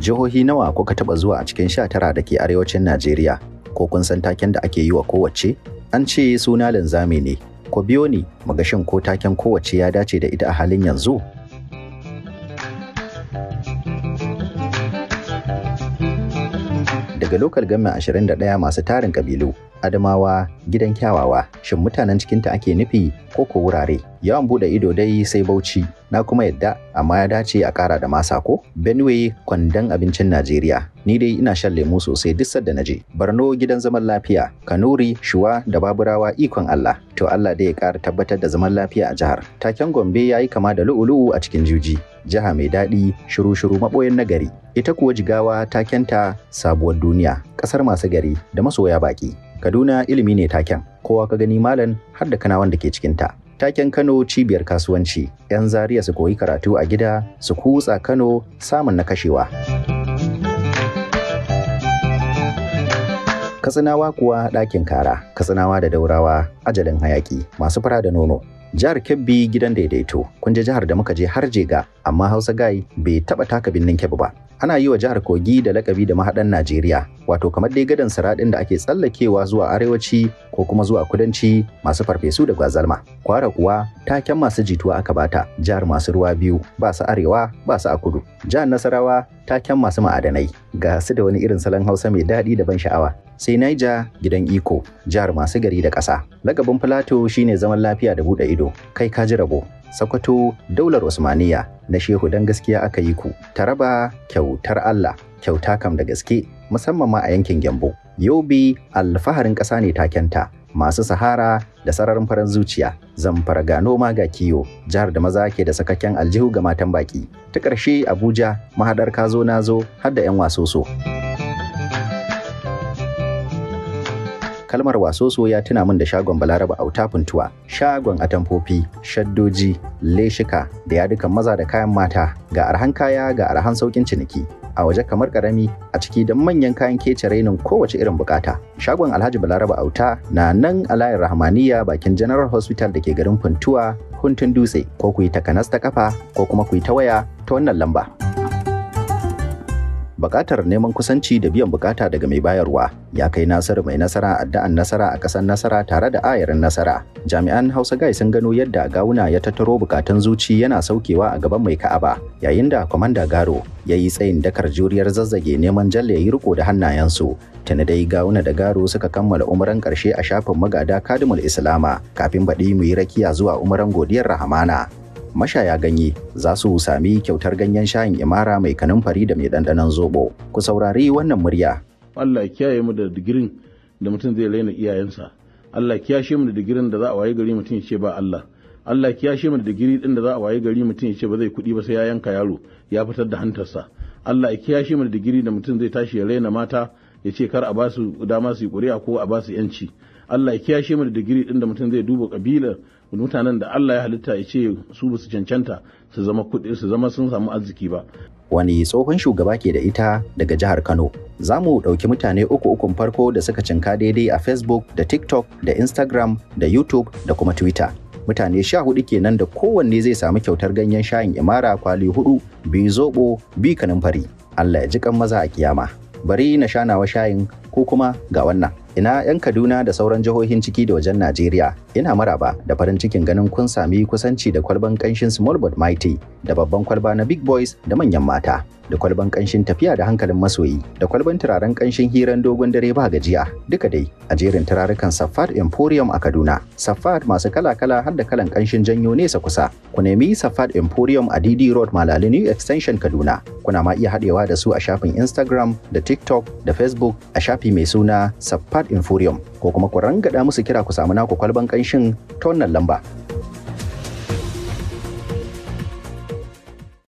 Jihohi nawa kuka taɓa zuwa a cikin 19 da ke arewacin Najeriya? Ko kun san taken da ake yi wa kowacce? An ce suna linzami ne. Ku biyo ni mu ga shin ko taken kowacce ya dace da ita a halin yanzu? Daga lokal government 21 masu tarin kabilu, Adamawa gidan kyawawa, shin mutanen cikinta ake nufi ko ko wurare? Yawan bude ido dai sai Bauchi, na kuma yadda, amma ya dace a ƙara da masa ko? Benue kwandon abincin Najeriya, ni dai ina shan lemu sosai duk sadda naje. Borno gidan zaman lafiya, Kanuri, Shuwa da Baburawa ikon Allah. To Allah dai ya ƙara tabbatar da zaman lafiya a jihar. Taken Gombe ya yi kama da lu'u-lu'u a cikin juji. Jiha mai daɗi, shiru-shiru maɓoyin nagari. Ita kuwa Jigawa takenta sabuwar duniya, ƙasar masu gari da masoya baƙi. Kaduna ilimi ne taken, kowa ka gani malam har da kanawan da ke cikinta. Taken Kano cibiyar kasuwanci, 'yan Zaria su koyi karatu a gida, su kutsa Kano samun na kashewa. Katsinawa kuwa ɗakin kara, Katsinawa da Daurawa ajalin hayaki, masu fara da nono. Jihar Kebbi gidan daidaito, kun ji jihar da muka je har Jega, amma Hausa Guy bai taɓa taka birnin Kebbi ba. Ana yi wa jihar Kogi da lakabi da mahaɗan Najeriya, wato kamar dai gadan siraɗin da ake tsallakewa zuwa arewaci ko kuma zuwa kudanci masu farfesu da gwazalma. Kwara kuwa taken masu jituwa aka bata, jihar masu ruwa biyu, ba su arewa ba su a kudu. Jihar Nasarawa taken masu ma'adanai, ga su da wani irin salon Hausa mai daɗi da ban sha'awa. Sai Niger gidan iko, jihar masu gari da ƙasa. Lakabin Filato shine zaman lafiya da buɗe ido, kai ka ji rabo. Sokoto daular Usmaniya na Shehu dan gaskiya aka yi ku. Taraba kyautar Allah, kyauta kam da gaske, musamman ma a yankin Gembo. Yobe alfaharin ƙasa ne takenta, masu sahara da sararin farin zuciya. Zamfara ga noma ga kiyo, jihar da maza ke da sakakken aljihu ga matan baki. Ta ƙarshe Abuja mahaɗar kazo nazo har da 'yan wasoso. Kalmar wasoso ya tuna min da shagon Balaraba Auta Funtuwa, shagon atamfofi, shaddoji, leshika da yadukan maza da kayan mata, ga arhan kaya ga arhan saukin ciniki. A waje kamar karami, a ciki da manyan kayan kece rainin kowace irin bukata. Shagon Alhaji Balaraba Auta na nan a layin Rahmaniya bakin General Hospital da ke garin Funtuwa, Huntun Dutse, ko ku yi takanas ta kafa ko kuma ku yi ta waya ta wannan lamba. Bukatar neman kusanci da biyan bukata daga mai bayarwa ya kai Nasiru mai nasara addu'an nasara a ƙasar nasara tare da ayarin nasara. Jami'an Hausa Guy sun gano yadda Gawuna ya tattaro bukatun zuci yana saukewa a gaban mai Ka'aba, yayin da Kwamanda Garo ya yi tsayin dakar juriyar zazzage neman jalle ya yi riko da hannayensu. Tuni dai Gawuna da Garo suka kammala umaran ƙarshe a shafin magada Kadimul Islama kafin baɗi mu yi rakiya zuwa umaran godiyar Rahamana. Mashaya ganye za su sami kyautar ganyen shayin imara mai kanumfari da mai ɗanɗanon zobo. Ku saurari wannan murya. Allah kiyaye mu da digirin da mutum zai raina iyayensa. Allah kiyashe mu da digirin da za a waye gari mutum ya ce ba Allah. Allah kiyashe mu da digiri din da za a waye gari mutum ya ce ba zai kuɗi ba sai ya yanka yaro ya fitar da hantarsa. Allah ya kiyashe mu da digiri da mutum zai tashi ya raina mata ya ce kar a ba su dama su yi ƙuri'a ko a ba su yanci. Allah ya kiyashe mu da digiri din da mutum zai duba kabilar mutanen da Allah ya halitta ya ce su ba su cancanta su zama kuɗi su zama sun samu arziki ba. Wani tsohon shugaba ke da ita daga jihar Kano. Za mu ɗauki mutane uku ukun farko da suka cinka daidai a Facebook da TikTok da Instagram da YouTube da kuma Twitter. Mutane 14 kenan da kowanne zai samu kyautar ganyen shayin imara kwali 4, 2 zoɓo, 2 kanumfari. Allah ya ji kan maza a kiyama. Bari na shanawa shayin ko kuma ga wannan. Ina 'yan Kaduna da sauran jihohin ciki da wajen Najeriya, ina maraba da farin cikin ganin kun sami kusanci da kwalban kanshin Small but Mighty, da babban kwalba na Big Boys da manyan mata, da kwalban kanshin tafiya da hankalin masoyi, da kwalban turaren kanshin hiran dogon dare ba gajiya, duka dai a jerin turarukan Safat Emporium a Kaduna. Safat masu kala-kala har da kalan kanshin janyo nesa kusa. Ku nemi Safat Emporium a DD Road Malali New Extension Kaduna. Kuna ma iya haɗewa da su a shafin Instagram da TikTok da Facebook a shafi mai suna Safat Infurium, ko kuma ku rangada musu kira ku samu naku kwalban kanshin ta wannan lamba.